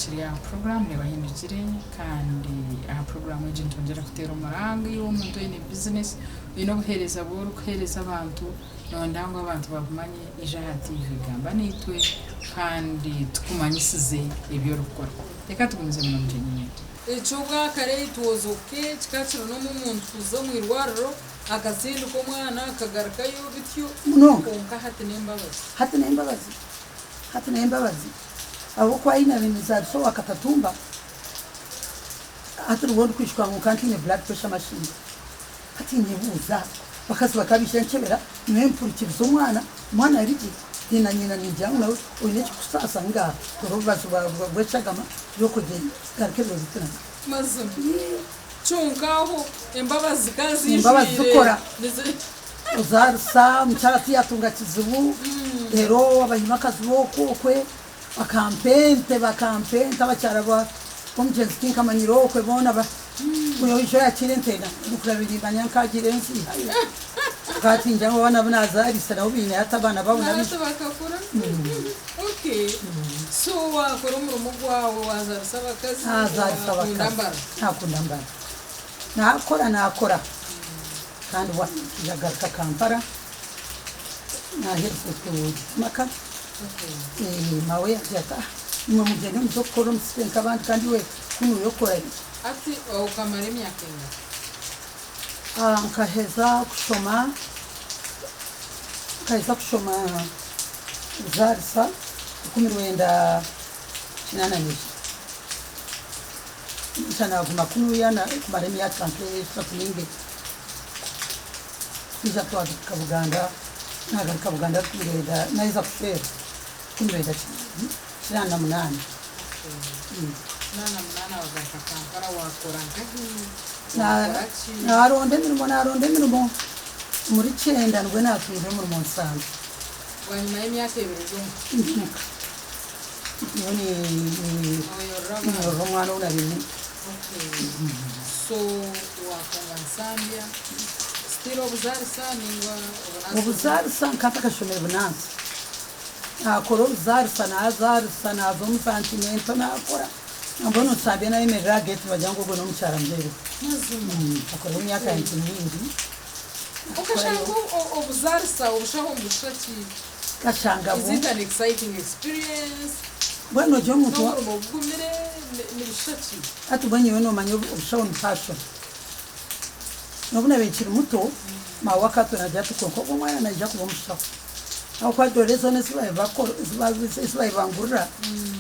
Tukiri aha puroguraamu Rebahindukire kandi aha puroguraamu egi nitwongyera kuteera omuranga iwe omuntu oine bizinesi, oine obuheereza obu orikuheereza abantu, nooyenda ngu abantu babumanye, ija aha tiivi gamba naitwe kandi tukumanyisize ebi orikukora. Reka tugumizemu n'omugyenyi waitu. Eky'obwakare it was ok kikaba kiri normal omuntu kuza omu irwariro akasindika omwana akagarukayo bityo Munonga. kwonka hati n'embabazi. Hati n'embabazi. Hati n'embabazi ahabw'okuba ahi naabaire ninzaarisa owa Katatumba, hati nibwo ndikwijuka ngu nkaba ntaine blood pressure machine. Hati nyebuuza, abakazi bakaba baija nkyebera, nyowe mpurikiriza omwana, omwana ari gye, tihaine na nyina ningira ngu nawe oine ekirikukusaasa ngaaha, toora obubazi bw'eshagama y'okugyenda, garuka ebiro bitu na bito. Mazima. Kyonka aho embabazi ka Embabazi ziijwire zikora. Ozaarisa omukyara tiyatunga kizibu, reero abanyimakazi b'okwo okwe bakampa ente, bakampa ente abakyara b'omugyenzi tinkamanyire okwe boona ba buri oija oyakiira ente nkurabire nimmanya nkagira enziihayo. Kwonka hati ningira ngu abaana abu naazaariise nabo baine hati abaana baabo Nahati n'abaijukuru. bakakura? Okay. So waakora omurimo gwawe waazaarisa abakazi, Naazaarisa waakunda abakazi, mbara? naakunda mbara. Naakora naakora. Kandi bwanyima yagaruka Kampala naherize kugira amaka, maawe yagira ati ah imwe mugyende muze kukora omu city nk'abandi kandi iwe kunu oye okora ki? Hati okamara emyaka engahi? Nkaheza kushoma, nkaheza kushoma kuzaarisa 1982. Nikyo naaguma kunuya kumara emyaka nk'eshatu nainga ena. Twija twagaruka Buganda, naagaruka Buganda rukumi naheza kushwerwa 1988. Naaronda emirimo naaronda emirimo, omuri kyenda nibwo naatunga omurimo nsanzwe. Ndi omuka. Nyowe ninyorora omwana ou nari nyine. Obuzaarisa nkaba ntakashomire bunansi. Naakora obuzaarisa naazaarisa naaza omu santimento naakora nambwenu Nsambya naayemerera aha geeti nibagira ngu ogwo n'omukyara muheereza. Nkakorayo emyaka yangye mingi. Kashanga Is bu. it an exciting experience? Mbwenu ori omuntu wa. N'omurimo gugumire? Nibishusha ki? Hati mbwenu nyowe nomanya obushaho ni passion. Nobu nabaire nkiri muto, maawe akatwena nagira ati kwonka ogu omwana naija kuba omushaho. Ahabw'okuba dore zoona ezi babaire bakora, ezi babaire bangurira,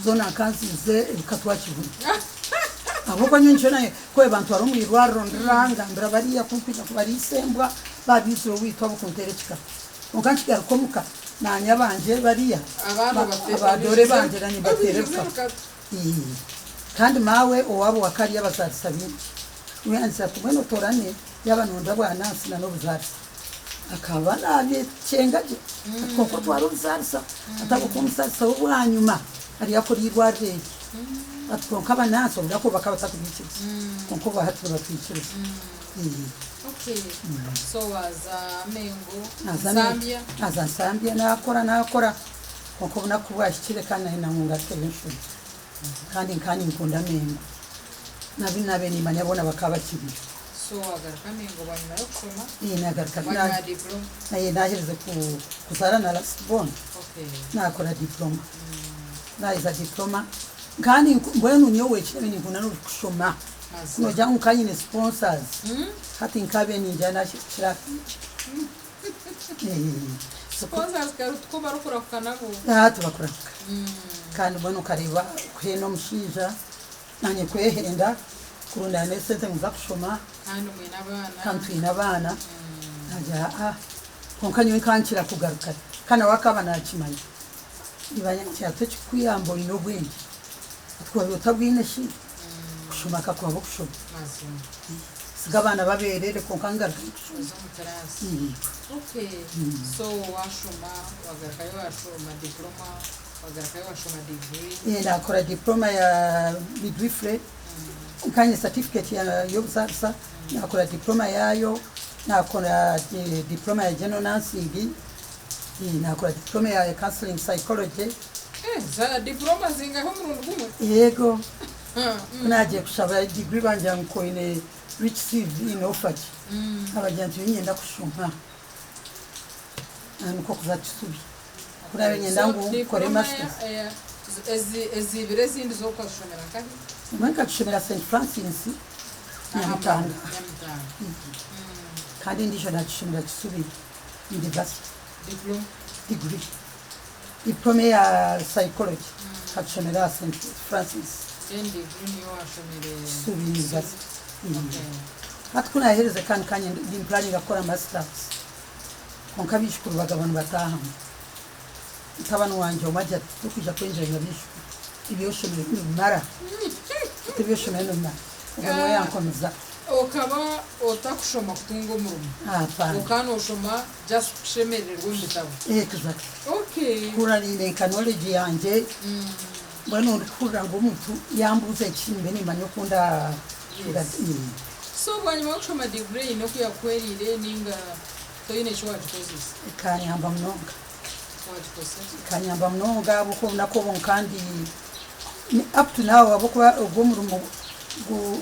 zoona nka nziize ebikatwa kibunu. Ahabw'okuba nyowe nikyo nabaire, ku babaire bantwara omu irwariro ndira, ngambira bariya ku nkwija kubariisa embwa, babiizire owaitu ahabw'okunteera ekikatu. Kwonka nkigaruka omuka, naanye abangye bariya, abadoore bangye nanye mbateera ebikapu. Kandi maawe owaabo wakaba ariyo abazaarisa baingi. Niwe yangira ati, Mbwenu otoorane yaaba noyenda obwa naasi na n'obuzaarisa. Akaba naabyecenga gye ati, Kwonka otware obuzaarisa. Ati, Ahabw'okuba omuzaarisa we bwanyima ariyo akora eirwariro eryo. Ati, Kwonka abanaasi obunaku obu bakaba batakubiikiriza, kwonka obwa hati nibatwikiriza. Okay, so waaza Mengo, Nsambya? Naaza Nsambya naakora naakora kwonka obunaku ku bwahikire kandi nanye nangwa ngarukeyo nshome kandi nkaba ninkunda Mengo n'abu naabaire niimanya boona bakaba bakiriyo. So waagaruka Mengo bwanyima y'okushoma? Naagaruka Bwanyima ya diploma? Naaherize kuzaara na last born Okay. naakora diploma. Naaheza diploma nkaba mbwenu nyowe eki naabaire ninkunda n'okushoma. Nogira ngu nka nyine sponsors hati nkabe ningira nakira Sponsors kare tikwo barikurahuka nabo. Haa tibakurahuka kandi mbwenu nkareeba kuhenda omushaija nanye kwehenda kurundaana esente ngu nza kushoma Kandi mwine abaana. kandi twine abaana nagira aa kwonka nyowe nkankira kugarukayo kandi nawe akaba nakimanya nibanyakira ati ekikukuyamba oyine obwengye ati ku wabiire otabwine shi Kushoma kakuhaba okushoma. Nsiga abaana baberere kwonka ngaruka kushoma. Oze omu class. Okay. So washoma wagarukayo washoma diploma wagarukayo washoma degree. Nakora diploma ya midwifery nkanye certificate y'obuzaarisa nakora diploma yaayo, nakora diploma ya general nursing, nakora diploma ya counseling psychology. Eh, za diploma zingahi omurundi gumwe? Yego. Ku naagiye kushaba degree bangira ngu koine rich CV nofaki? Nkabagira nti niinyenda kushoma. Nikwo kuza Kisubi. Ku naabaire niinyenda So ngu nkore diploma masters. Ezi ibiri ezindi zo okazishomera nkahi? Emwe nkagishomera Saint Francis Nyamitanga. Nyamitanga. Kandi endiijo naagishomera Kisubi University. Diploma? Degree. Diploma eya psychology nkagishomera aha Saint Francis. Then degree niyo washomire? Kisubi University. Okay. Hati ku naaherize kandi kanye nimpuraninga kukora masters. Kwonka abaijukuru bagaba nibataahamu. Mutabani wangye omwe agira ati torikwija kwenjoyinga abaijukuru, ebi oshomire nibimara. Ati ebi oshomire nibimara. Ogwo niwe yankomiza. Okaba otakushoma kutunga omurimo? Hapana. Okaba noshoma just kushemerererwa omu bitabo? Exactly. Okay. Kuhurira nyine nka knowledge yangye, mbwenu ndikuhurira ngu omuntu yambuuza eki nimbe nimanya oku nda. So bwanyima y'okushoma degree eine oku yakuhwereire ninga toine eki wagikozesa? Ekanyamba munonga. Wagikozesa ki? Ekanyamba munonga ahabw'okuba obunaku obu kandi up to now ahabw'okuba ogwo omurimo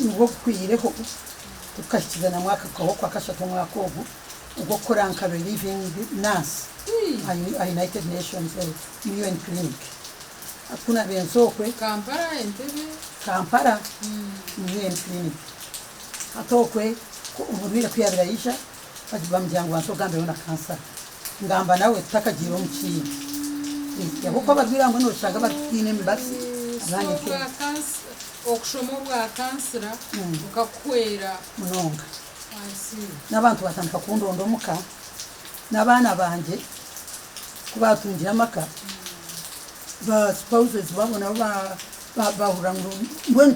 nibwo gukwireho tukahikiza na mwaka gukaba okwakashatu omwaka ogu ogw'okukora nka relieving nurse aha United Nations UN clinic. Ku naabaire nza okwe. Kampala, Entebbe. Kampala mu UN clinic. Hati okwe omurwaire ku yaabaire aija bamugira ngu banza ogambeho na kansara. Ngamba nawe tutakagiire omu kindi. Ahabw'okuba abarwaire abamwe nooshanga barikutiina emibazi abandi So okushoma obwa kansara bukakuhwera? Munonga. I see. N'abantu batandika kundonda omuka n'abaana bangye ku baatungire amaka, ba spouses baabo nabo baahurira ngu mbwenu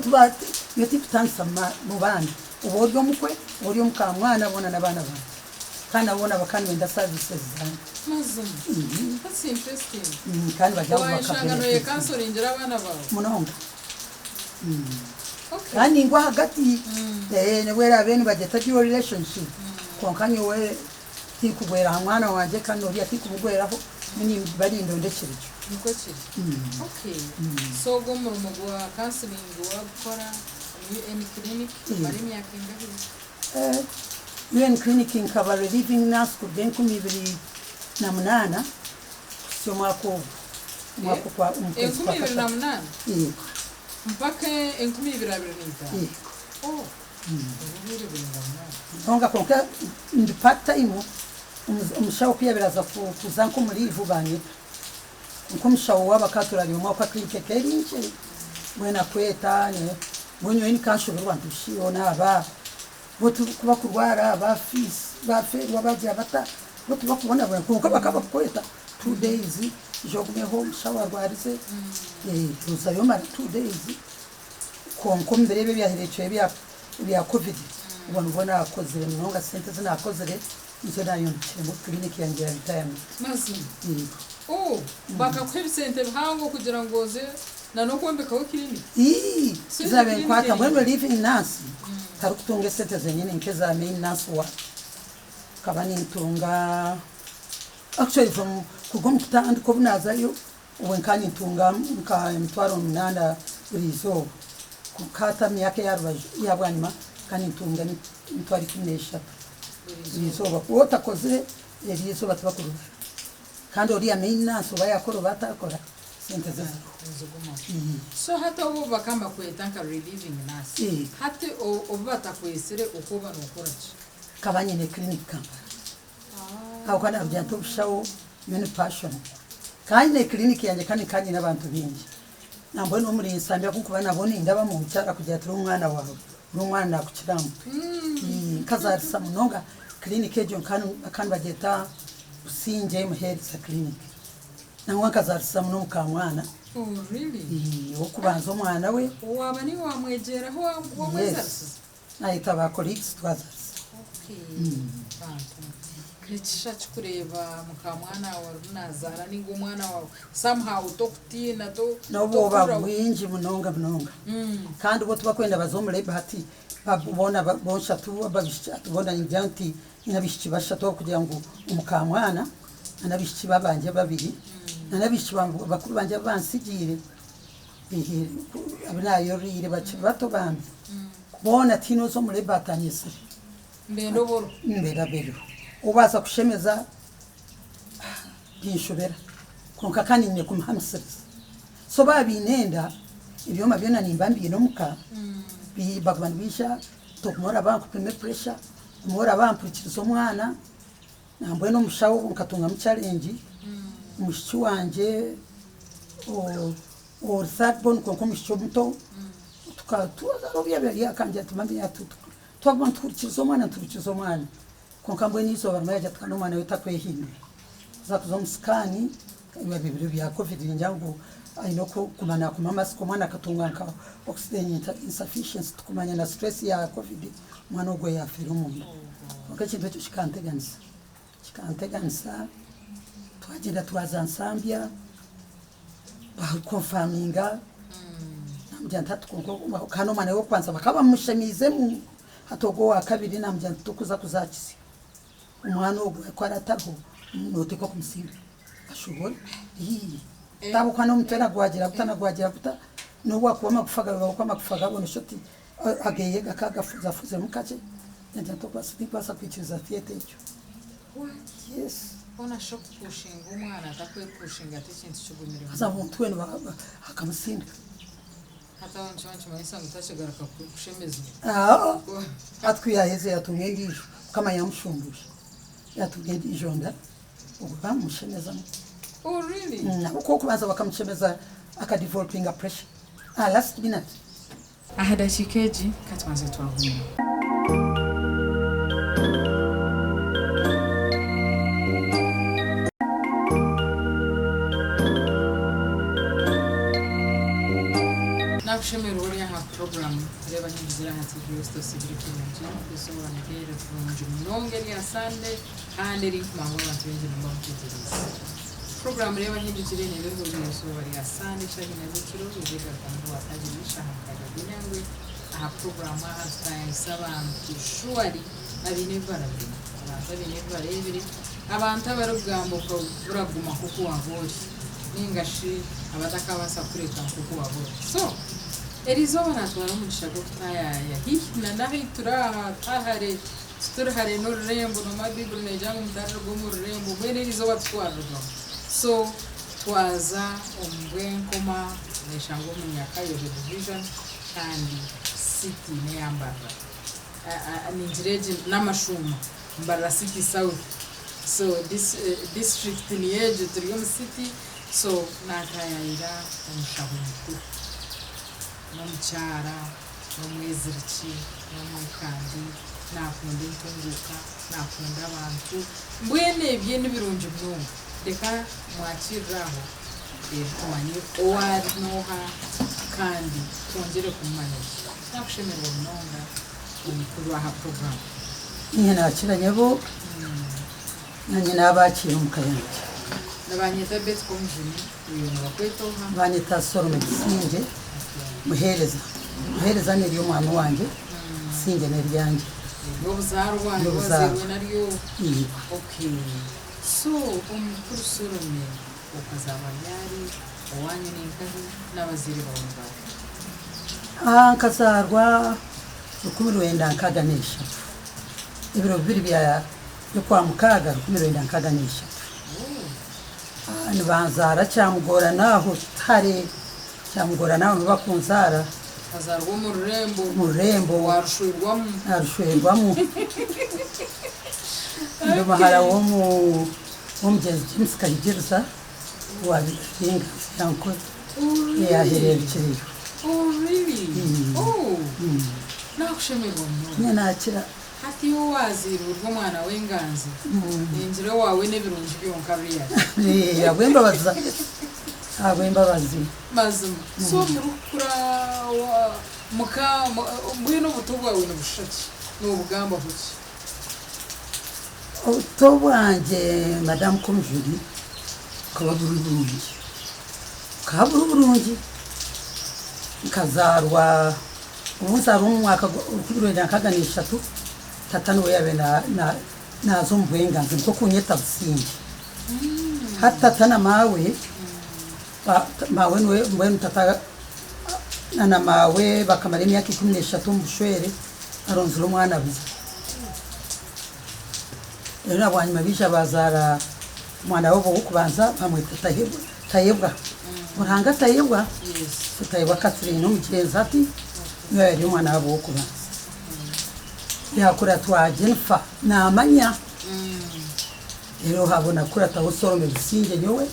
nyowe tikutandisa mu baana, oba ori omukwe, oba ori omukaamwana boona n'abaana bangye. Kandi nabo boona bakaba nibenda services zangye. Mazima? That's interesting. Kandi bari aho Waayeshanga nooyekansoringira abaana baawe? Munonga. Okay. Kandi ningwa ahagati, nobu eraabe nibagyeta dual relationship, kwonka nyowe Tinkugwera aha mwana wangye kandi n'oriya tinkumugweraho, nyowe nimba nindonda ekiri gye. Nikwo kiri. Okay. So ogwo omurimo gwa counseling wagukora omu UN clinic kumara emyaka engahi? UN clinic nkaba relieving nurse kuruga 2008 kuhitsya omwaka ogu, omwaka okwa omu kwezi Enkumi kwa ibiri na kashatu. munaana? Yego. Mpaka 2025? Yego. Oh. Obwo obwire bwinga munonga. Munonga kwonka ndi part time omushaho kuyabaire aza kuza nka omu leave banyeta kwonka omushaho waabo akatura ari omwe ahabw'okuba clinic ekaba eri nkye mbwenu akweta mbwenu nyowe nkanshoberwa nti bishi hoona aba bo tibakurwara ba bafeerwa bagira bata bo tibakubonabona kwonka bakaba bakukweta 2 days ija ogumeho omushaho arwarize ozayo omare 2 days. Kwonka omu biro ebi ebyahereekireho ebya Covid, obwo nibwo naakozire munonga sente ezi naakozire nizo naayombekiremu clinic yangye ya retirement. Mazima? Yego. Oh, bakakuha ebisente bihango kugira ngu oze na n'okwombekaho clinic? Ii, So ezi egyo naabaire clinic nkwata eri mbwenu nkahi? relieving nurse tarikutunga esente zenyine nk'eza main nurse wa nkaba nintunga actually from kuruga omu kutandika obu naazayo Obwe nkaba nintunga nka 800 buri izooba. Kwonka hati aha myaka eya rubaju eya bwanyima nkaba nintunga 13,000 buri izooba. Ku otakozire eryo izooba tibakuribara. Kandi oriya main nurse oba yakora oba atakora, sente ze ziriho. Nizigumaho. So hati obu bakaba nibakweta nka relieving nurse, hati obu batakwetsire okaba nokora ki? Nkaba nyine clinic Kampala. Ahabw'okuba naarugira nti obushaho nyowe ni passion. Nkaba nyine clinic yangye kandi nkaba nyine abantu baingi. Nambwenu omuri Nsambya ku nkuba nabo nindabamu omukyara akugira ati ori omwana waawe, ori omwana naakukira aha mutwe. Nkazaarisa munonga clinic egyo bakaba nibagyeta Busingye Muheereza Clinic. Nangwa nkazaarisa muno mukamwana. Oh really? Ow'okubanza omwana we. Waaba niiwe waamwegyeraho wamwezarisiza? Yes. Nayeta ba colleagues twazarisa. Okay bantu nikisha ki kureeba mukamwana waawe arimu nazaara ninga omwana waawe somehow tokutiina to N'obwoba tokuhurira bwingi munonga munonga. Kandi bo tibakwenda baze omu labour hati boona bonshatu ababishiki hati boona ningira nti nyine abishiki bashatu ahabw'okugira ngu omukamwana. na n'abaishiki babangye babiri na n'abaishiki bakuru bangye abu bantsigiire abu naayoroire bakiri bato bambi boona tihaine oza omu labour atanyetsire. Mbenda oburo. Mbenda bero. Obaasa kushemeza binshobera kwonka kandi nyine kumuhamisiriza. So baaba baine enda, ebyoma byona nimba mbiine omuka, baguma nibaija ogumwe oraba ankupime pressure, omwe oraba ampurikiriza omwana, nambwenu omushaho nkatungamu challenge, omwishiki wangye ori third born kwonka omwishiki omuto, hariho obu akangira ati mummy twaguma nituhurikiriza omwana nituhurikiriza omwana. Kwonka mbwenu eizooba rimwe yaagira ati kandi omwana we takwehindura. Kuza kuza omu sikaani, biba biri ebiro bya Covid ningira ngu aine okuguma naakoma amasiko omwana akatunga nka oxygen insufficiency tikumanya na stress ya Covid omwana ogwo yaafeera omunda. Kwonka ekintu ekyo kikanteganisa, kikanteganisa twagyenda twaza Nsambya baakonfaminga namugira nti hati kwonka kandi omwana we w'okubanza bakaba bamushemiizemu. Hati ogwo owa kabiri namugira nti tokuza kuza aha kisyo, omwana ogwo ku aratariho noteekwa kumusinga ashobore ii ahabw'okuba n'omutwe nagwagira guta nagwagira guta n'obu wakuba amagufa gawe oku amagufa gabona oshusha oti ageye gakagafuzafuzemu kakye nagira nti tokubaasa tindikubaasa kwikiriza theatre egyo. What? Yes. Hoona shi okupushinga omwana atakwepushinga ti ekintu kigumire Haza omuntu weena akamusindika. Hati aho nikiba nikimanyisa ngu takigaruka kushemezibwa. Hati ku yaaheza yaatunga endiijo, Mukama yaamushumbuusha, yaatunga endiijo nda, obwo baamushemezamu. Oh really? Ahabw'okuba okubanza bakamushemeza akadevelopinga pressure aha last minute. Aha dakiika egi ka tubanze twahumura. Nakushemererwa ori aha puroguramu Reeba Nyingiza aha TV West osiibire kurungi. Eizooba niryeera rirungi munonga erya Sande kandi erinkumanya ngu abantu baingi nimuba mutegyereize. Puroguramu Reeba Hindukire neeba eriho buri izooba rya Sande eshaaha ina z'ekiro reero egarukamu Rwakabiri eshaaha mukaaga g'enyangwe. Aha puroguramu aha nitutaayayisa abantu shuwari abaine ebi barabiremu, abantu abaine ebi bareebire, abantu abarikugamba okuraguma nk'oku waaba ori. Nainga shi abatakabaasa kukureka nk'oku waaba ori. So, eriizooba naatwara omugisha gw'okutaayaaya haihi na n'ahu turi aha, tihari hare, tituri hare n'orurembo, noomanya Baiburi neegira ngu mutariruga omu rurembo, mbwenu eriizooba titwarirugamu. So, twaza omu Bwenkoma, neeshangwa omu Nyakayojo Division kandi city n'eya Mbarara. Ningira egi n'amashuuma, Mbarara City South. So district niyo egyo turi omu city so natayayira omushaho mukuru n'omukyara n'omweziriki n'omwekambi nakunda entunguka nakunda abantu mbwenu ebye nibirungi munonga reka mwakirire aho reero tumanye ou ari noha kandi twongyere kumumanya gye nakushemererwa munonga omukuru aha program. Niinye naakira nyebo, naanye naabakiira omu ka yangye. Nibanyeta Betty Komujuni, iwe nibakweta oha? Nibanyeta Solome Busingye Muheereza. Muheereza n'ery'omwami wangye, Busingye n'eryangye. Ery'obuzaarwa, Ery'obuzaarwa. eriwazairwe naryo? Iiba. Okay. So omukuru Solome okazaarwa ryari, owaanyu ni nkahi, n'abazaire baawe ni baahi? Nkazaarwa 1963, ebiro bibiri bya by'Okwamukaaga 1963. Nibanzaara Kyamugorana aho tihare, Kyamugorana aho niho bakunzaara. Okazaarwa omu rurembo. Omu rurembo. Warushwerwamu. Narushwerwamu. Ndi muhara w'omugyenzi James Kahigiriza owa Biringa Yankore eyahereerukireyo. Oh really? Oh! Nakushemererwa munonga. Nyowe nakira. Hati iwe owaazairwe ori omwana w'enganzi, ningira owaawe n'ebirungi byonka really. Ahabw'embabazi za Yesu, ahabw'embabazi. Mazima. So murikukura muka mbwenu obuto bwawe nibushusha ki? Noobugambaho ki? Obuto bwangye madamu Komujuni bukaba buri burungi, bukaba buri burungi. Nkazaarwa Obu nzaarwa omu mwaka gwa 1963, tata niwe yaabaire naaza omu bwenganzi nikwo kunyeta Busingye. Hati tata na maawe, maawe niwe mbwenu tata na maawe bakamara emyaka 13 omu bushwere aronzire omwana buzima. Reero na bwanyima baija baazaara omwana waabo ow'okubanza baamweta Tayebwa. Ruhanga Tayebwa, so Tayebwa Catherine omugyenzi hati niwe yaabaire ari omwana waabo ow'okubanza. Yaakuratwa Jennifer naamanya, reero haabona kukurataho Solome Busingye nyowe,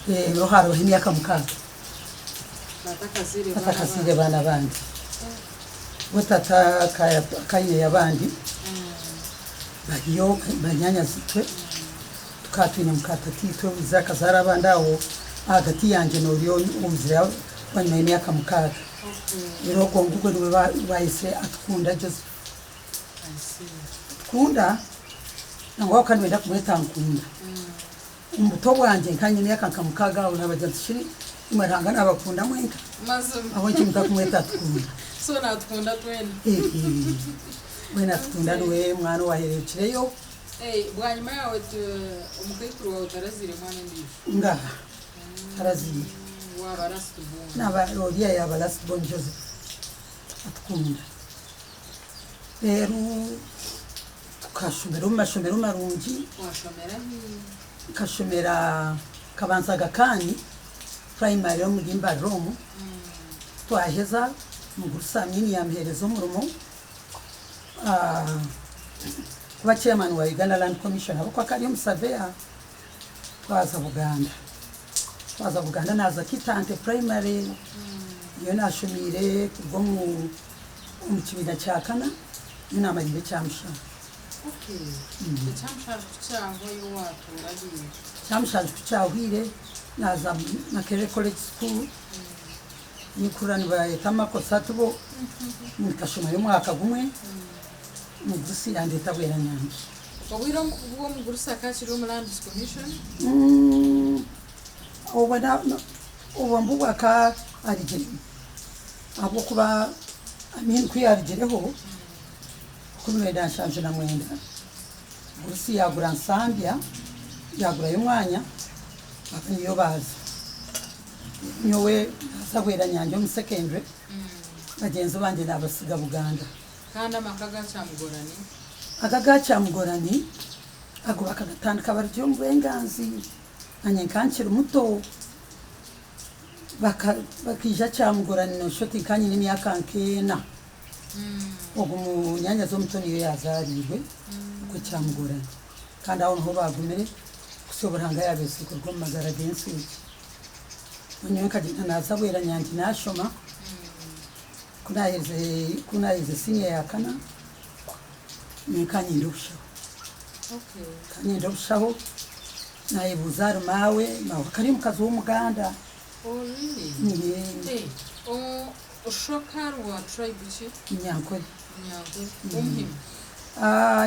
reero haarugaho emyaka 6 batakazaire baana abandi. Bo tata akaba aineyo abandi bariyo banyaanyazi-itwe, tukaba twine muka tataitwe owaizire akazaara abandi aho ahagati yangye n'ori owaizire bwanyima y'emyaka 6. Reero ogwo ngugwo niwe baayetsire Atukunda Joseph. Atukunda nangwa bakaba nibenda kumweta Nkunda. Omu buto bwangye nkaba nyine emyaka nka 6 aho naabagira nti shi imwe Ruhanga naabakunda mwenka? Ahabw'enki mutakumweta Atukunda? Mbwenu Atukunda niwe mwana owaahererukireyo. Ngaaha, tarazaire. Naaba oriya yaaba last born Joseph Atukunda. Reero tukashomera omu mashomero marungi. Nkashomera Kabanza Aga Khan Primary omuri Mbarara omu. Twaheza Mugurusi Amin yampereza omurimo kuba chairman wa Uganda Land Commission ahabw'okuba akaba ari omusaveya. Twaza Buganda. Twaza Buganda naaza Kitante Primary niyo naashomiire kuruga omu omu kibiina kya kana niyo naamariire ekya mushanju. Ekya mushanju ku kyahweire naaza Makerere College School ninkuhurira nibayeta amakosa hati bo nkashomayo omwaka gumwe omugurusi yandeeta Bweranyangi. Obwire obu omugurusi akaba akiri omu Lands Commission? Obwo obwo mbubwo akaba arugiremu ahabw'okuba Amin ku yaarugireho 1979, Gurusi yaagura Nsambya, yaagurayo omwanya bakaba niyo baaza. Nyowe naaza Bweranyangi omu secondary, bagyenzi bangye naabasiga Buganda. Kandi amaka aga Kyamugorani? Aga aga Kyamugorani ago bakagatandika bari omu bwenganzi. Naanye nkaba nkiri muto. Bakaija Kyamugorani nooshusha oti nkaba nyine emyaka nk'ena. Ogu munyaanyazi omuto niyo yaazaariirwe okwo Kyamugorani. Kandi aho niho baagumire kuhitsya obu Ruhanga yaabeetsire kuruga omu magara g'ensi egi. Nyowe nkagyenda naaza Bweranyangi naashoma. Ku naaherize ku naaherize siniya ya kana, nyowe nkaba nyenda obushaho. Nkaba nyenda obushaho, naayebuuza ahari maawe, maawe akaba ari omukazi w'Omuganda. Niye. Munyankore.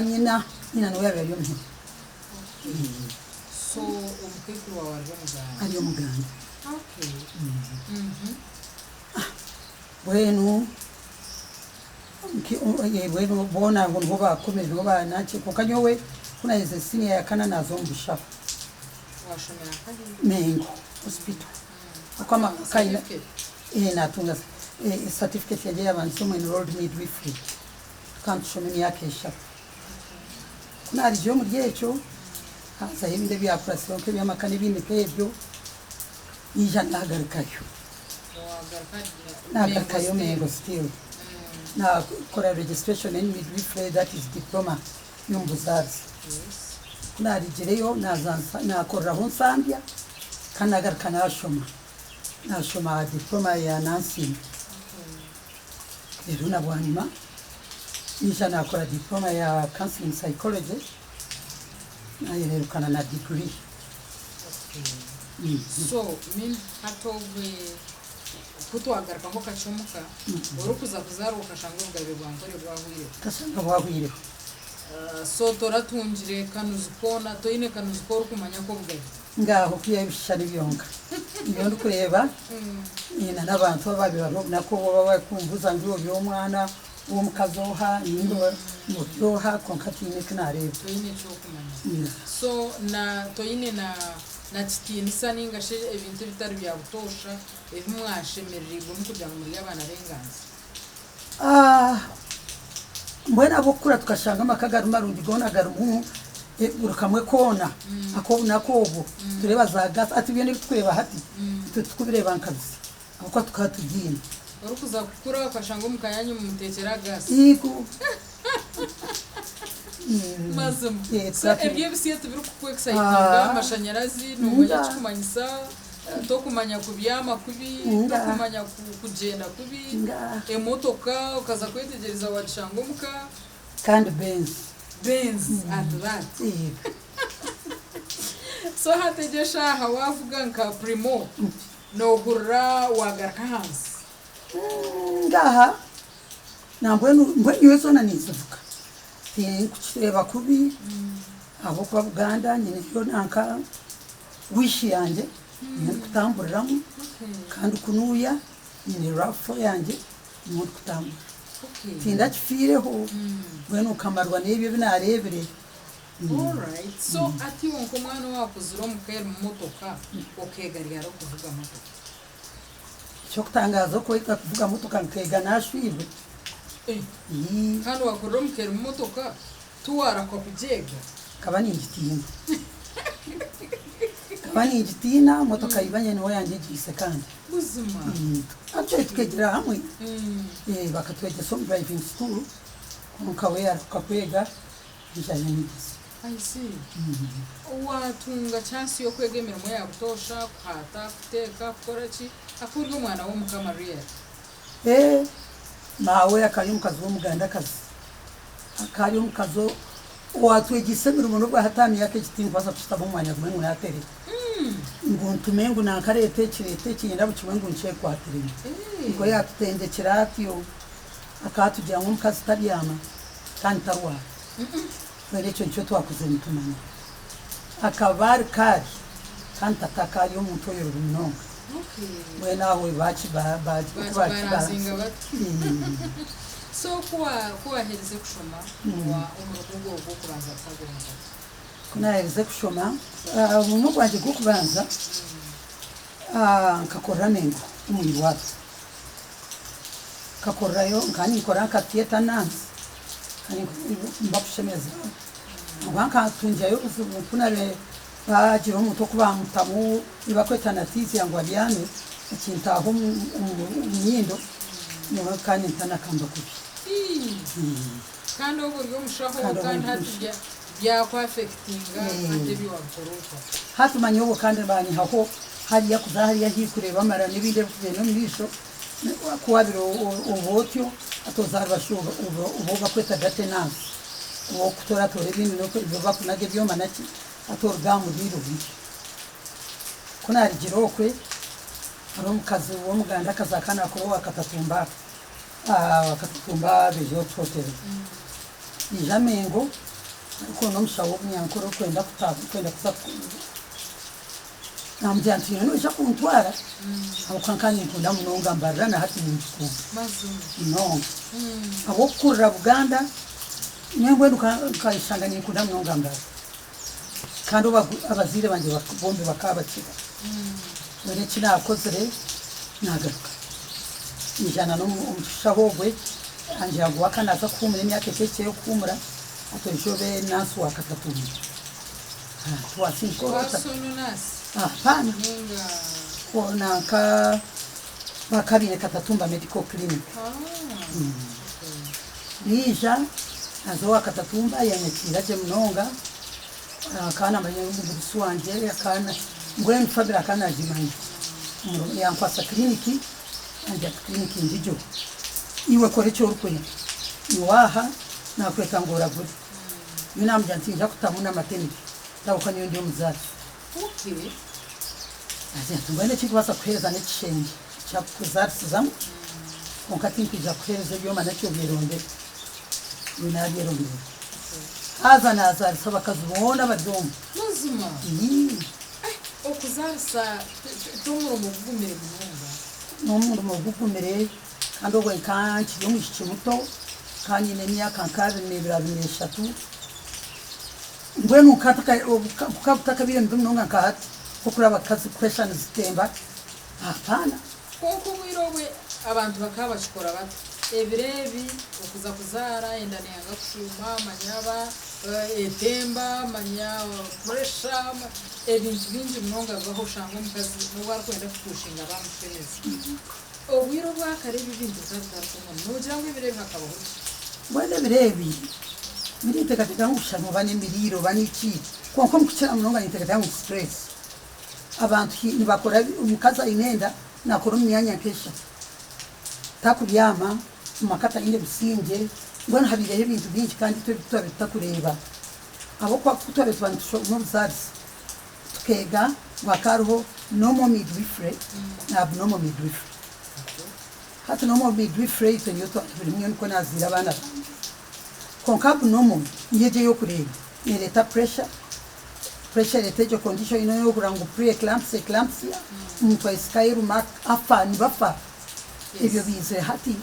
Nyina, nyina niwe yaabaire ari Omuhima. Ari Omuganda. Mbwenu mbwenu boona ngu niho baakomire niho baananki kwonka nyowe ku naaherize siniya ya kana naaza omu bushaho. Mengo Hospital. Naatunga certificate yangye yaabandiise omu Enrolled Midwifery. Tukaba nitushoma emyaka eshatu. Ku naarugire omuri ekyo, haazaho ebindi ebyakuratsireho nk'eby'amaka n'ebindi nk'ebyo. Naija naagarukayo. Naagarukayo Mengo still. Naakora registration in midwifery that is diploma y'omu buzaarisa. Ku naarugireyo naaza naakoreraho Nsambya kandi naagaruka naashoma. Naashoma diploma ya nursing. Reero na bwanyima naija naakora diploma ya counselling psychology naayereerukana na degree. So mean hati obwe ku twagarukaho kakye omuka, orikuza kuzaarwa okashanga obugabe bwa Nkore bwahwireho. Okashanga bwahwireho. So toratungire kanuzi koona, toine kanuzi k'orikumanya k'obugabe? Ngaaha okwihaho ebishushani byonka nibyo ndikureeba, na n'abantu abaabaire bari obunaku obwo baba barikumbuuza ngu iwe ori omwana. Ow'omukazi oha ninga ori oha kwonka tihaine eki naareeba. Toine eki orikumanya. So na toine na na kitiinisa ninga shi ebintu ebitari bya butoosha ebi mwashemerereirwemu kugira ngu muri abaana b'enganzi? Mbwenu ahabw'okukura tukashanga amaka gari marungi goona garimu buri kamwe koona ak'obunaku obwo nitureeba za gas hati byona ebi turikureeba hati itwe titukubireeba nka bisya ahabw'okuba tukaba tubiine. Orikuza kukura okashanga omuka yaanyu mumuteekyera gas. Eego. Mazima. So ebyo ebisya tibirikuku excitinga, amashanyarazi noomanya ekikumanyisa, tokumanya kubyama kubi, tokumanya kugyenda kubi, emotoka okaza kwetegyereza wagishanga omuka. Kandi Benz. Benz at that. So hati egyo eshaaha waavuga nka Primo noohurira waagaruka ahansi? Ngaaha, nambwenu mbwenu nyowe zoona ninzivuga. Tinkukireeba kubi ahabw'okuba Buganda nyineyo nanka wish yangye niyo ndikutamburiramu kandi kunuuya nyine RAV4 yangye nimwo ndikutambura. Tindakifiireho mbwenu nkamarwa n'ebyo ebi naareebire. Alright, so hati iwe nk'omwana owaakuzire omuka erimu motoka, okeega ryari okuvuga motoka? Eky'okutangaaza okwega kuvuga motoka nkeega naashwirwe. Ii. Kandi waakurira omuka erimu motoka, tiwaarahuka kugyega? Nkaba ningitiina. Nkaba ningitiina, motoka ibanye niwe yaanyegyeise kandi. Buzima? Ii. Actually tukeegyera hamwe. Bakatwegyesa omu driving school, kwonka we yaarahuka kwega. Naija yanyegyesa. I see. Waatunga chance y'okwega emirimo ya butoosha, kuhaata, kuteeka, kukora ki, aku ori omwana w'Omukama really? Ee, maawe akaba ari omukazi w'Omugandakazi. Akaba ari omukazi owaatwegyeise emirimo n'obu hati aha myaka egi tinkubaasa kushutama omu mwanya gumwe ngu naatereera. Ngu ntume ngu nanka reeta eki, reeta eki, nyenda buri kimwe ngu nkyekwatiremu. Nikwo yaatutendekire atyo. Akaba atugira ngu omukazi tabyama kandi tarwara. Mbwenu ekyo nikyo twakuzire nitumanya. Akaba ari kaari kandi tata akaba ari omuntu oyorobi munonga. Mbwenu aho Bakibaransinga bati. So ku waaherize kushoma, omurimo gwawe gw'okubanza gukaba guri nkahi? Ku naaherize kushoma, omurimo gwangye gw'okubanza nkakorera Mengo omu irwariro. Nkakorerayo, nkaba ninkora nka theatre nurse kandi mbakushemeza ahabw'okuba nkatungirayo obuzibu ku naabaire baagira omuntu oku baamutamu ei barikweta anathesia ngu abyame ekintaaha omu nyindo nyowe kandi ntanakamba kubi. Kandi obwo ori omushaho kandi hati byaku-affectinga hati ebi waabikora ota? Hati manya obwo kandi baanyihaho hariya kuza hariya ahi kureeba amara n'ebindi ebirikugyenda omu maisho. Ku waabire oba otyo, hati oza aha rubaju oba ou barikweta dirty nurse ow'okutooratoora ebindi ebi barikunaga ebyoma naki, hati oruga aha muriro bwije. Ku naarugire okwe, hariho omukazi w'omugandakazi akaba naakora owa Katatumba, owa Katatumba Resort Hotel. Naija Mengo ariko n'omushaho w'obunyankore orikwenda kutaaha orikwenda kuza. Naamugira nti, Iwe noija kuntwara? Ahabw'okuba nkaba ninkunda munonga Mbarara na hati ninkikunda munonga. Ahabw'okukurira Buganda, nyowe mbwenu nkayeshanga ninkunda munonga Mbarara. Kandi abazaire bangye bombi bakaba bakiriho. Mbwenu eki naakozire, naagaruka naija n'omushaho ogwe angira ngu waaka naaza kuhuumura emyaka ekaba ekiri ey'okuhuumura, ati oije obe naasi wa Katatumba. Hapana nanka bakaba baine Katatumba medical clinic naija naza owa Katatumba yanyakiira gye munonga akaba namanya ngu omugurusi wangye mbwenu family akaba nagimanya yankwasa clinic yangira ati clinic ngigyeho iwe kora eki orikwenda nyowe aha nakweta ngu oragure. Nyowe naamugira nti, Ninza kutamu n'amateneti, ahabw'okuba nyowe ndi omuzaasi. Yaagira ati, Mbwenu eki ndikubaasa kukuheereza n'ekishengye ky'okuzaarisizamu, kwonka tinkwija kukuheereza ebyoma nakyo obyerondere. Nyowe naabyerondera. Haza naazaarisa abakazi boona abari omu. Mazima? Ii. Okuzaarisa t'omurimo gugumire munonga? N'omurimo gugumire, kandi obwo nkaba nkiri omwishiki muto. Nkaba nyine emyaka nka abiri n'ebiri, abiri n'eshatu. Mbwenu gukaba gutakabaire mubi munonga nka hati nk'okuraba abakazi pressure nizitemba. Apaana. Kwonka obwire obwe abantu bakaba bakikora bata? Ebiro ebi okuza kuzaara enda neyanga kushuuma, manya aba etemba, manya pressure, ebintu bingi munonga bibaho oshanga omukazi n'obu arikwenda kupushinga bamushemeza. Obwire obwa kare ebi ebintu bikaba bitari common. Nogira ngu ebiro ebi hakabaho ki? Mbwenu ebiro ebi ninteekateeka ngu shana oba n'emiriire oba niki kwonka omu kukira munonga ninteekateeka ngu stress. Abantu nibakora omukazi aine enda nakora omu myanya nk'eshatu. Takubyama, omu maka taine busingye, mbwenu habaireho ebintu bingi kandi itwe ebi twabaire tutakureeba. Ahabw'okuba ku twabaire tuba nitushoma obuzaarisa tukeega ngu hakaba hariho normal midwifery na abnormal midwifery. Hati normal midwifery itwe niyo twareebire nyowe nikwo naazaire abaana bangye. Kwonka abnormal niyo egyo ey'okureeba neereeta pressure, pressure ereeta egyo condition ey'okureeba ngu pre-eclampsia, eclampsia, omuntu ahitsika ayeruma afa, nibafa. Ebyo biizire hati.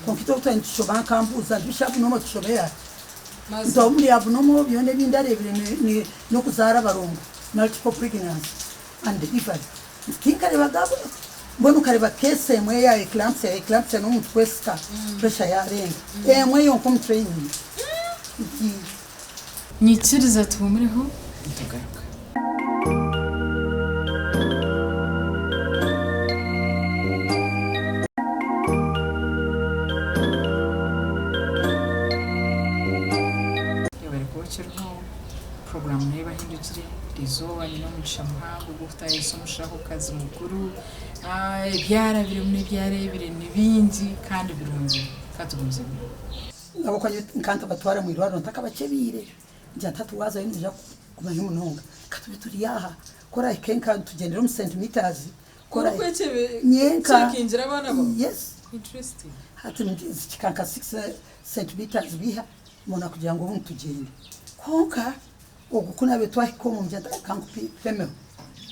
Kwonka itwe obu twaba nitushoma nkambuuza nti shi abnormal tushome hi? Nti omuri abnormal byona ebi ndareebire n'okuzaara abarongo, multiple pregnancy and delivery. Nti tinkareebaga mbwenu nkareeba case emwe eya eclampsia, eclampsia n'omuntu kwesika pressure yaarenga, emwe yonka omu training. Nti. Nyikiriza tuhumureho nitugaruka. Yebare kuba okiriho, puroguraamu neyo ebahindukire, erizooba nyine omugisha muhango gw'okutaayisa omushahokazi mukuru, ebyarabiremu n'ebyareebire ni bingi kandi birungi, katugumizemu. Ahabw'okuba nyowe nkaba ntabatwara omu irwariro ntakabakyebiire, ngira nti hati waazayo noija kumanya munonga. Ka tube turi aha, ku orahike nka nitugyendera omu centimetres, ku orahike nyenka, yes, hati zihika nka six centimetres biiha, mbona kugira ngu obu nitugyenda. Kwonka ogu ku naabaire twahika omu ngira nti ka nkupemeho,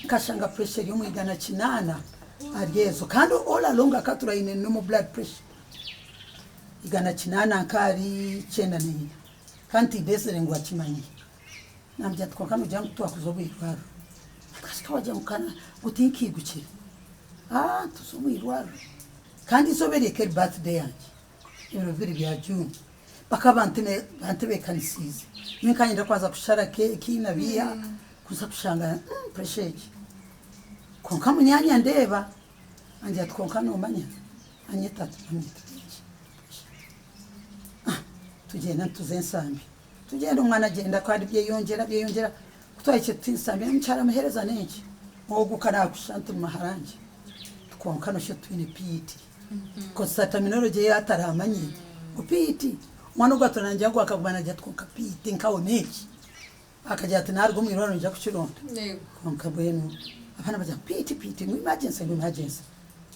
nkashanga pressure eri omu 180 ahari ezo kandi all along akaba aine normal blood pressure. 180 nka ahari 94 kandi tindezire ngu akimanye. Namugira nti kwonka nogira ngu twakuza omu irwariro. Akashika wagira ngu kana ngu tinkiigukire. Aah tuze omu irwariro. Kandi eizooba eryo ekaba eri birthday yangye, ebiro bibiri bya June. Bakaba bantebeekanisiize. Nyowe nkaba niinyenda kubanza kushara keeki na biiha kuza kushanga pressure egi. Kwonka munyaanya andeeba. Angira ati, Kwonka noomanya? Anyeta ati, Anyeta ati, Ah, tugyenda nituza ensambi. Tugyenda omwana agyenda kandi byeyongyera byeyongyera. Ku twahikire tuti ensambi omukyara amuheereza n'enki? Ogu ka naakushusha nti muharangye. Kwonka noshusha oti twine PET. Kozesa terminology ei ataramanye ngu PET. Omwana ogu atuura naagira ngu akaguma naagira ati kwonka PET nkawe n'enki? Akagira ati naruga omu irwariro nija kukironda. Kwonka mbwenu abaana bagira ngu piiti piiti ngu emergency ngu emergency.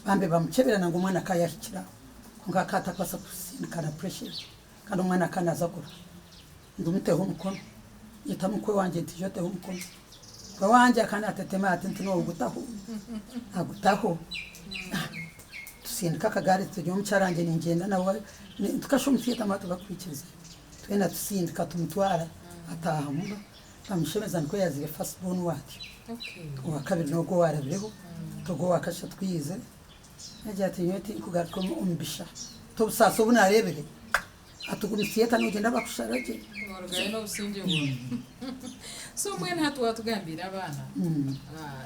Bambe bamukyebera nangwa omwana akaba yahikire aho. Kwonka akaba atakubaasa kusindika na pressure egyo. Kandi omwana akaba naaza kurira. Ngu muteho omukono. Nyeta mukwe wangye nti ija oteho omukono. Mukwe wangye akaba natetema ati nti nogutaho. Agutaho. Tusindika akagaari turi omukyara wangye ningyenda nawe. Tukashusha omu theatre mbwenu tibakukwikiriza. Twena tusindika tumutwara ataaha muno bamushemeza nikwo yazaire first born we atyo. Owakabiri n'ogwo owarabireho ogwo owakashatu ku yaizire yagira ati nyowe tinkugaruka omu bisha ti obusaasi obu nareebire ati guma theatre nogyenda bakushara gye. Norugayo n'obusingye bwona. So mbwenu hati watugambiire abaana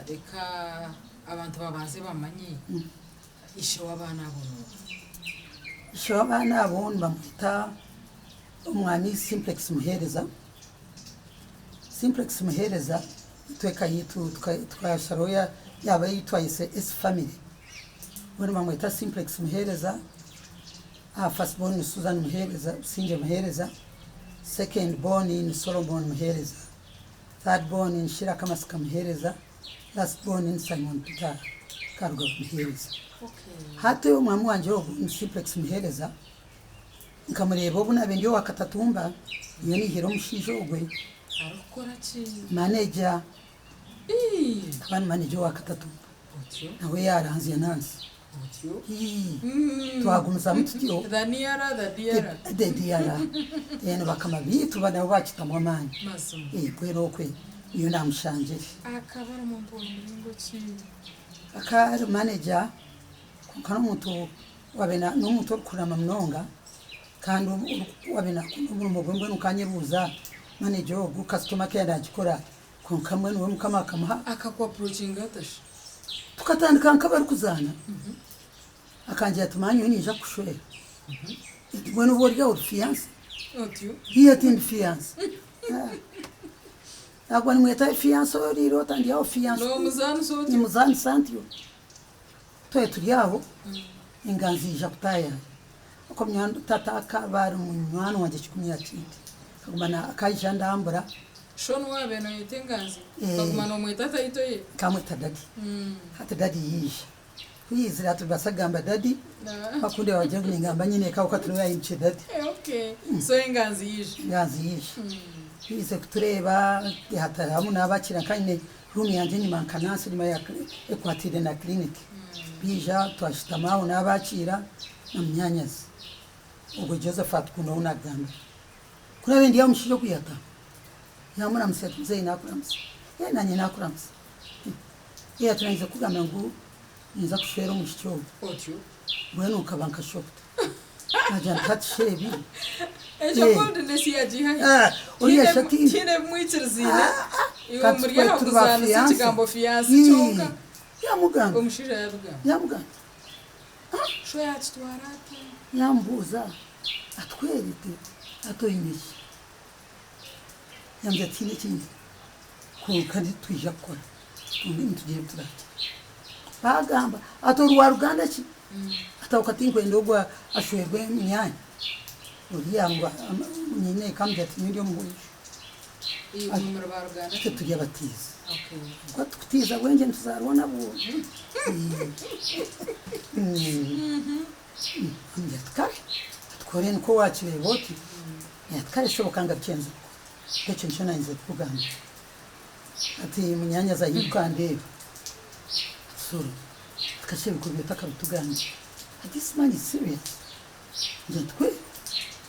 reka abantu babanze bamanye Ishe w'abaana abo n'oha? Ishe w'abaana abo nibamweta Omwami Simplex Muheereza. Simplex Muheereza itwe eka yaitu tukasharaho yaaba ei twayetsire S family. Mbwenu nibamweta Simplex Muheereza, first born ni Susan Muheereza, Busingye Muheereza, second born ni Solomon Muheereza, third born ni Sheila Kamasika Muheereza, Last born ni Simon Peter Karugaba Muheereza. Hati omwami wangye ogu ni Simplex Muheereza, nkamureeba obu naabaire ndi owa Katatumba, nyowe naihire omushaija ogwe. Arikukora ki? Manager. Akaba ni manager owa Katatumba. Nawe yaaranzya nansi. Otyo. Ii, Twagumizamu tutyo. The nearer the dearer. The dearer. Then bakama biitu nabo bakitamu amaani. Mazima. Mbwenu okwe niyo namushangire. Akaba ari omuntu wa muringo ki? Akaba ari manager kwonka n'omuntu waaba n'omuntu orikurama munonga kandi waaba nakunda omurimo gwe mbwenu nkanyebuuza manager ogu customer care nagikora ata? Kwonka mbwenu we Mukama akamuha. Akaku approachinga ata shi? Tukatandika nk'abarikuzaana, akangira ati maani nyowe niinyija kukushwera. Nti mbwenu obu ori aho ori fiance? Otyo. Hiiha tindi fiance. Naguma nimweta fiance oriire ota ndi aho fiance. Nomuzaanisa otyo? Nimuzaanisa ntyo. Twaba turi aho, enganzi yaija kutaayaaya. Ahabw'okuba tata akaba ari munywani wangye kikumi aha kindi. Akaguma akaija andambura. Sho niwe waabaire nooyeta enganzi? Okaguma noomweta tayito ye? Nkamweta dadi. Hati dadi yaija. Ku yaizire hati nibaasa kugamba dadi, bakundeeba bagire ngu ningamba nyineeka ahabw'okuba hati niwe yaahindukire dadi. Okay. So enganzi yaija? Enganzi yaija. Ku yaizire kutureeba, hatariho naabakira nka nyine Room yangye enyima nka nansi enyima ya ekwatiine na clinic. Baija twashutama aho nabakiira na munyanyazi ogwe Josephat kunu ou nakugambira. Ku nabaire ndi aho omushaija ogu yataha yamuramutsya ati muzeeyi nakuramutsya, ee nanye nakuramutsya. Ee ati nanyija kukugambira ngu ninza kushwera omwishiki ogu. Otyo. Mbwenu nkaba nka shocked. Nagira nti hati shi ebi. Egyo Eh. boldness yagiiha hi? Ah, oriya shi ati. Tihaine ebimwikiriziine. Iwe Kati muri twe aho turi ba kuzaanisa fiance. ekigambo fiance Ii, kyonka. Yamugamba. Omushaija yabigamba. Yamugamba. Sho yakitwara ata? Yambuuza atwerete ati oine ki? Yambuuza tihaine eki nyine kwonka nitwija kukora tumbe nitugira ebi turaakora. Baagamba ati ori wa ruganda ki? Ati aho ka tinkwenda ogu ashwerwe munyaanya oriya ngu nyineeka amugira ati nyowe ndi omuhweju. Imwe muri ba ruganda Itwe ki? turi abatiizi. Okay. Ku tukutiiza bwengye nituzaarwa nabwo. Amugira ati kare ati ku ori nikwo waakireeba oti, ati kare shoboka ngarukye nze Ekyo nikyo naayenzire kukugambira. Ati munyaanyazi ahinduka andeeba. Ati Solo, ati kasha ebikuru bye otakabitugambira. Ati this man is serious. Ngira nti kwe?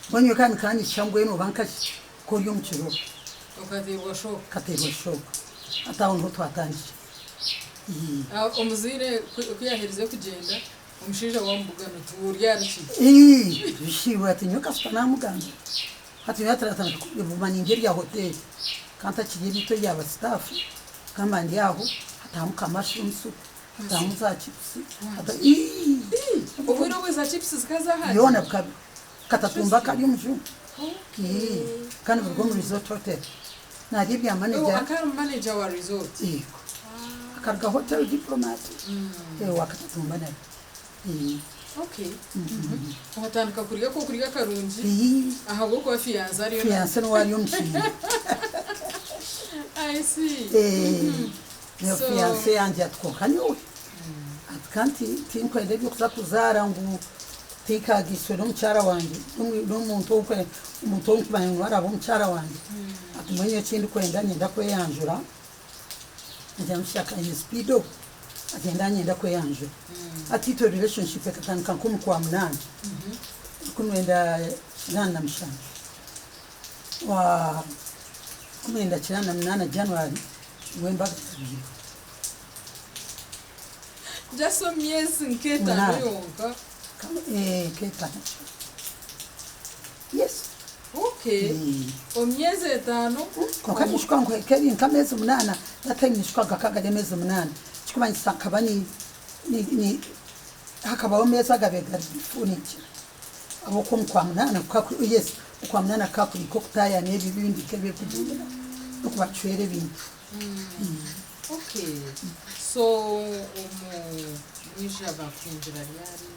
Mbwenu nyowe kandi kanyisha mbwenu oba nkashi ku ori omu kirooto. Okateerwa shock. Nkateerwa shock. Hati aho niho twatandikira. Ii. Omuzaire ku yaaherize kugyenda, omushaija waamubugana oti ori ahari ki? Ii, bishi iwe ati nyowe kasita naamugambira. Hati nyowe hati kuguma nindya erya hoteeri ka ntakirya ebintu ebya ba sitaafu kugamba ndi aho hatahamu ka mushroom soup hatahamu za chips hata ii Obwire obwe za chips zikaba zahati? Yoona bukaba katatumba kari omujungu ii kandi buri omu resort hotel narya ebya manager. Akaba ari manager wa resort? Yego akaruga hotel diplomat owa katatumba nawe. Okay. Otandika kurya akokurya karungi ahabw'okuba fiance ariyo na. Fiance niwe ari omushinga. I see. Niyo fiance yangye ati kwonka nyowe ati kandi tinkwenda eby'okuza kuzaara ngu tinkagiiswe n'omukyara wangye n'omuntu omuntu ou ndikumanya ngu araba omukyara wangye ati mbwenu nyowe ekindikwenda niinyenda kweyanjura Nagira ngu shaka aine speed agyenda nayenda kweyanjura. Hati itwe relationship ekatandika nk'omu kwa munaana, 1987 1998 January nibwo embaga yabaireho. Just omu myezi nk'etaano yonka. Nk'etaano. Yes. Okay. Omu myezi etaano. Kwonka ninshuka ngu ekeri nk'ameezi munaana, that time ninshuka gakaba gari ameezi munaana. Ekirikumanyisa nkaba ni ni ni hakabaho ameezi agabaire gari kufunikira. Ahabw'okuba omu kwamunaana kukaba kuri yes, okwamunaana kukaba kuri nk'okutaaya n'ebi ebindi nk'ebirikugyenderaho n'okubacwera ebintu. Okay. So omu mwija bakuhingira ryari?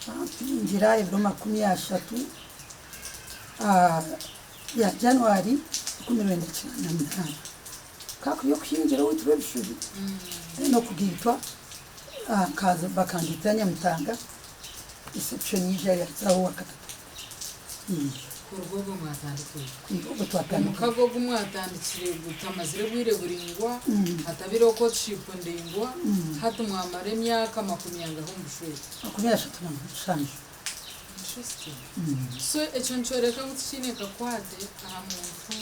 Bampingira ebiro 30 ya January 1998. Kukaba kuri okuhingira owaitu rw'ebishubi then okugaitwa bakangaitira Nyamutanga reception yaija yazaho owakatatu. Kuruga obwo mwatandika ekyo. Kwiha obwo twatandika. Omukago ogu mwatandikire gutamazire bwire buraingwa, hatabireho courtship ndaingwa, hati mwamara emyaka makumi angahi omu bushwere? 37. Interesting. So ekyo nikyoreka ngu tikiine kakwate aha muntu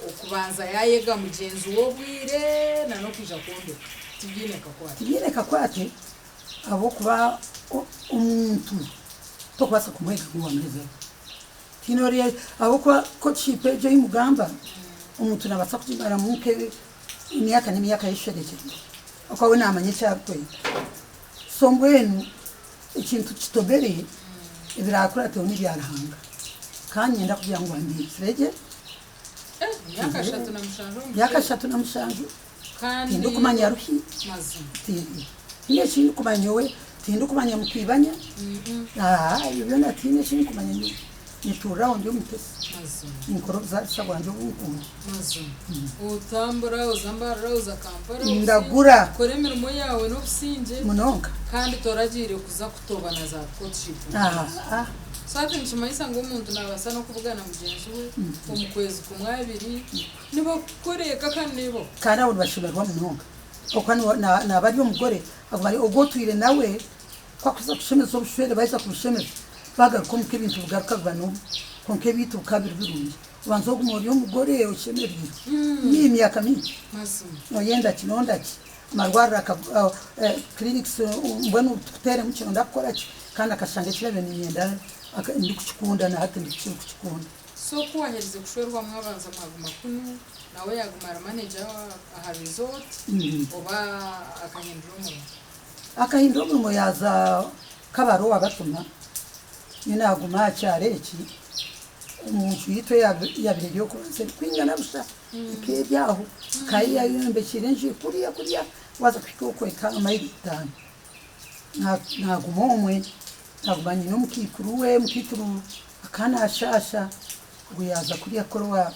okubanza yaayega mugyenzi we obwire na n'okwija kwombeka. Tibiine kakwate. Tibiine kakwate ahabw'okuba omuntu tokubaasa kumwega ngu wamuhezayo. Tihaine ori ahabw'okuba courtship egyo ei mugamba, omuntu naabaasa kugimaramu nk'emyaka n'emyaka ayesherekyeire ahabw'okuba we naamanya eki arikwenda. So mbwenu ekintu kitobere ebiraakurateho n'ebya Ruhanga. Ka niinyenda kugira ngu andiikire gye. Emyaka 37 omu Emyaka 37 tindikumanya ruhi, tihaine eki ndikumanya nyowe, tindikumanya mutwibanya, ebyo byona tihaine eki ndikumanya nyowe. Nituurira aho ndi omutesi, ninkora obuzaarisa bwangye obu nkunda. Otambura oza Mbarara oza Kampala Ndagura. Okora emirimo yaawe n'obusingye. Munonga. Kandi toragiire kuza kutoba na za courtship. So hati nikimanyisa ngu omuntu naabaasa n'okubugana mugyenzi we omu kwezi kumwe abiri nibakukora eka kandi nibo. Kandi abo nibashemererwa munonga ahabw'okuba naaba ari omugore aguma ari ogwo otwire nawe ku akuza kushemeza obushwere baija kubushemeza bagaruka omuka ebintu bigaruka biba normal kwonka ebiitu bikaba biri birungi obanza oguma ori omugore oshemereirwe emyaka mingi noyenda ki nonda ki amarwariro clinics mbwenu tukuteremu ki nonda kukora ki kandi akashanga eki nabiire niinyenda ndikukikunda nahati ndikukikunda. So ku waherize kushwerwa mwabanza mwaguma kunu nawe yaguma ari manager aha resort oba akahindura omurimo? Akahindura omurimo yaaza Kabale owabatuma nyowe naguma aha kyaro eki omunju yitu eyabire eri okubanza erikwingana busha ekaba eri aho akaba yayombekyire enju kuriya kuriya waaza kuhika okwe eka mayiro itaano. Naguma omwe naguma nyine omukaikuru we, omukaikuru akaba nashaasha ngu yaaza kuriya kukora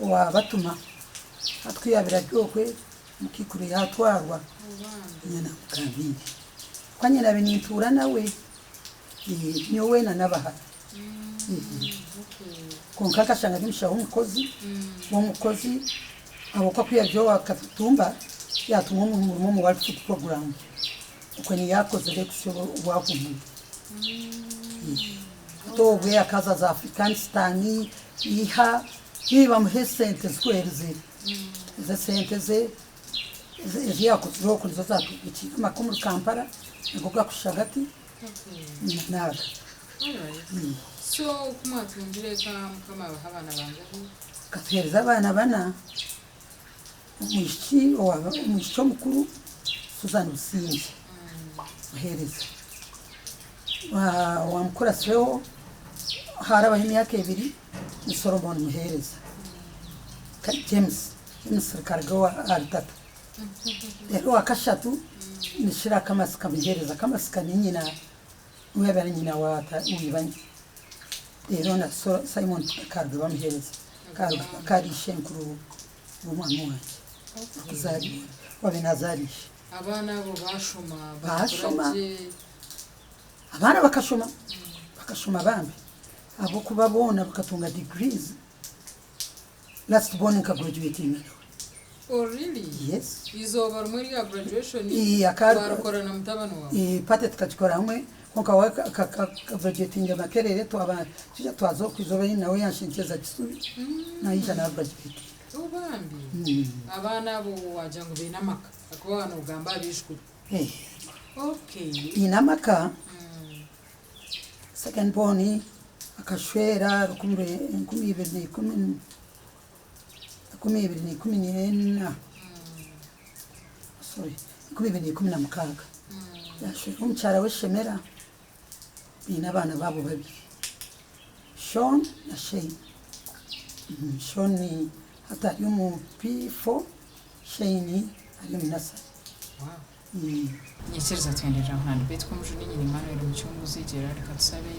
owabatuma hati kuyabire ari okwe Mukaikuru yaatwarwa, nyowe naamugambiire. Ahabw'okuba nyowe naabaire nintuura nawe, nyowe na n'abahara. Kwonka nkashanga ari omushaho w'omukozi, w'omukozi ahabw'okuba ku yaarugire owa Katumba yaatumwa omurimo omu World Food Programme. Okwo niyo yaakozire kuhitsya obu ahuumwire. Hati obwe akaza za Afghanistan, iha, nibamuha esente zihwerize. Ezo esente ze ezi yakozire okwo nizo zatwombekiire amaka omuri Kampala nigo gakushusha gati na n'aga. So ku mwatungire eka Mukama abaha abaana bangahi? Akatuheereza abaana bana, omwishiki omwishiki omukuru Susan Busingye Muheereza, owamukuratsireho harabaho emyaka ebiri ni Solomon Muheereza. James, James rikaruga owa ahari tata. Reero owa kashatu ni Shira Kamasika Muheereza. Kamasika ni nyina, niwe yaabaire ari nyina wa ibanyi. Reero na Simon Karuga Bamuheereza. Karuga akaba ari ishenkuru w'omwana wangye orikuzaara, owaabaire naazaara ishe. Abaana abo baashoma Baashoma. bakura gye? Abaana bakashoma, bakashoma bambi ahabw'okuba boona bakatunga degrees. Last born nka graduatinga nawe. Oh really? Yes. Eizooba rimwe rya graduation Ii, aka- warikora na mutabani wawe? Ii, party tukagikora hamwe kwonka we akagraduatinga Makerere twaba twija twaza okwo eizooba erindi nawe yanshenkyeza Kisubi naija nagraduatinga. Oh bambi. Abaana abo wagira ngu baine amaka ahakuba waaba nogamba aha baijukuru. Eh, Okay. Baine amaka. Second born akashwera 2014, sorry, 2016 yashwera omukyara we Shemera baine abaana baabo babiri, Sean na Shane. Sean hati ari omu P4, Shane ari omu nursery. Nyikiriza twenderera ngu Beitu Komujuni nyine Emmanuel Mucunguzi Gerard Katusabe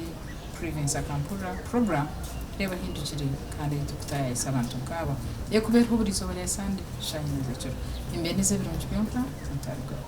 Privence Akampurira Program reeba ehindukire kandi ei turikutaayayisa abantu nkaaba erikuba eriho buri izooba rya Sande shaaha ina z'ekiro. Nimbeeniza ebirungi byonka mutarugaho.